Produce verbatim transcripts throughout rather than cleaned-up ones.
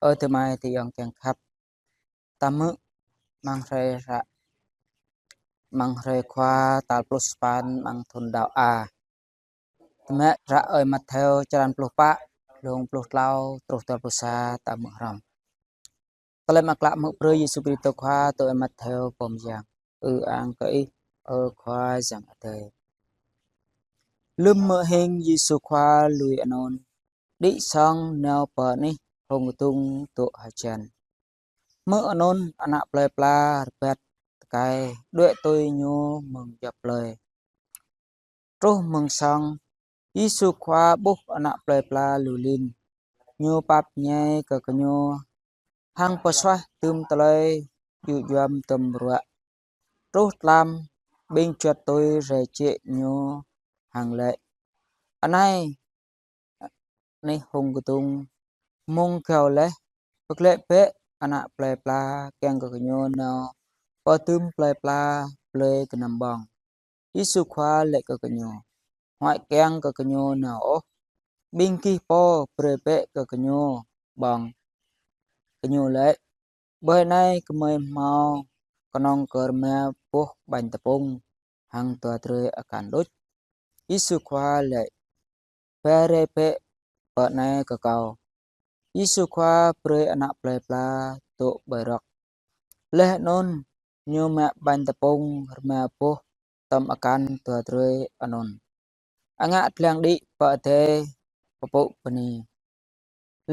Ơ adơi amai adơi ayŏng kiăng khăp, ta hmư̆ amăng hrơi hră, amăng hrơi Khua tal pluh sapăn amăng thun đăo A. Tơmĕt hră ơi Mattheo črăn pluh pă, hlung pluh klâo truh dua pluh sa ta hmư̆ hrŏm. Tơlơi mơak klă mơ̆ng ơi Yêsu Kristô Khua tui ơi Mattheo pô mơyang. Ư-ang kơ Ih, ơ Khua Yang Adai. Lơm hmư̆ hing Yêsu Khua lui anŭn, đĭ sŏng nao pơ anih hông kơdŭng dŏ hơjăn. Hmư̆ anŭn ană plơi pla rơbat tơkai, đuaĭ tui Ñu mơ̆ng djŏp plơi. Truh mơ̆ng sŏng, Yêsu Khua ƀuh ană plơi pla lu lin. Ñu pap ñai kơ gơñu, hăng pơsuaih dŭm tơlơi djŭ djuăm tơm ruă. Truh tlam, ƀing čuăt tui rai jĕ Ñu hăng laĭ: Anai, anih hông kơdŭng mơ̆ng gao laih, pơglaĭ bĕ ană plơi pla kiăng kơ gơñu nao pơ dŭm plơi pla blơi gơnam ƀơ̆ng. Yêsu Khua laĭ kơ gơñu: Huăi kiăng kơ gơñu nao ôh, ƀing gih pô brơi bĕ kơ gơñu ƀơ̆ng. Gơñu laĭ: Ƀơi anai gơmơi hmâo kơnơ̆ng kơ rơma boh ƀañ tơpŭng hăng dua drơi akan đôč. Yêsu Khua laĭ: Ba rai bĕ pơ anai kơ Kâo. Yêsu Khua brơi ană plơi pla dŏ ƀơi rơ̆k. Laih anŭn, Ñu mă ƀañ tơpŭng rơma boh tơm akan dua drơi anŭn, angak lăng đĭ pơ adai, pơpŭ bơni.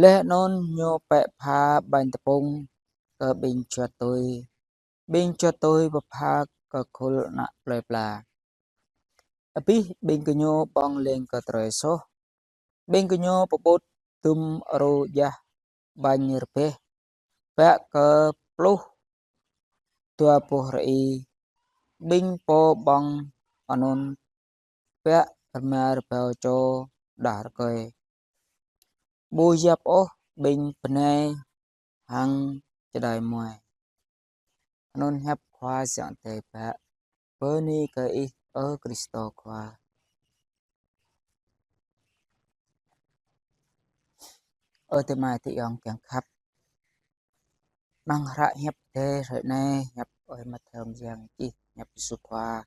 Laih anŭn Ñu pĕ pha ƀañ tơpŭng kơ ƀing čuăt tui, ƀing čuăt tui pơpha kơ khul ană plơi pla. Abih ƀing gơñu ƀơ̆ng lêng kơ trơi soh. Ƀing gơñu pơƀut dŭm aru djah ƀañ rơbeh, bă kơ pluh dua boh rơi. Ƀing pô ƀơ̆ng anŭn bă rơma rơbâo čô đah rơkơi. Ƀu yap ôh ƀing bơnai hăng čơđai muai. Anŭn hiăp Khua Yang Adai bă. Bơni kơ Ih, ơ Kristô Khua. Ơ adơi amai adơi ayŏng kiăng khăp. Amăng hră hiăp Adai hrơi anai, hiăp ơi Mattheo mơyang čih, hiăp Yêsu Khua.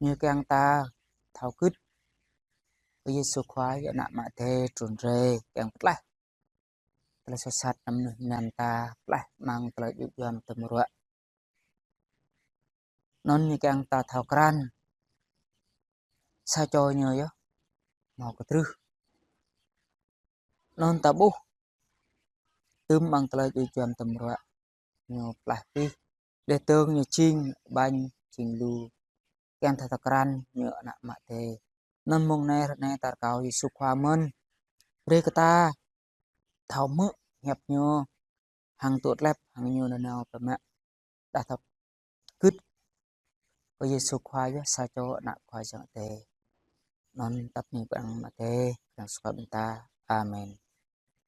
Ñu kiăng ta thâo gưt kơ Yêsu Khua yơh, ană mă Adai trŭn rai kiăng pơklaih tơlơi soh sat ană mơnuih mơnam ta, pơklaih amăng tơlơi djŭ djuăm tơm ruă. Anŭn Ñu kiăng ta thâo krăn sa čô Ñu yơh hmâo kơtrưh. Anŭn ta ƀuh dŭm amăng tơlơi djŭ djuăm tơm ruă Ñu pơklaih pih. Laih dơ̆ng Ñu jing ƀañ jing lu. Kiăng ta thâo krăn Ñu ană mă Adai. Anŭn mông anai hrơi anai ta rơkâo Yêsu Khua mơ̆n brơi kơ ta thâo hmư̆ hiăp Ñu hăng tŭ tơlĕp hăng Ñu nanao pơmă. Đah thâo gưt kơ Yêsu Khua yơh sa čô ană Khua Yang Adai. Anŭn tăp ni pơang mă Adai, pơang sơkŏ ƀing ta. Amen.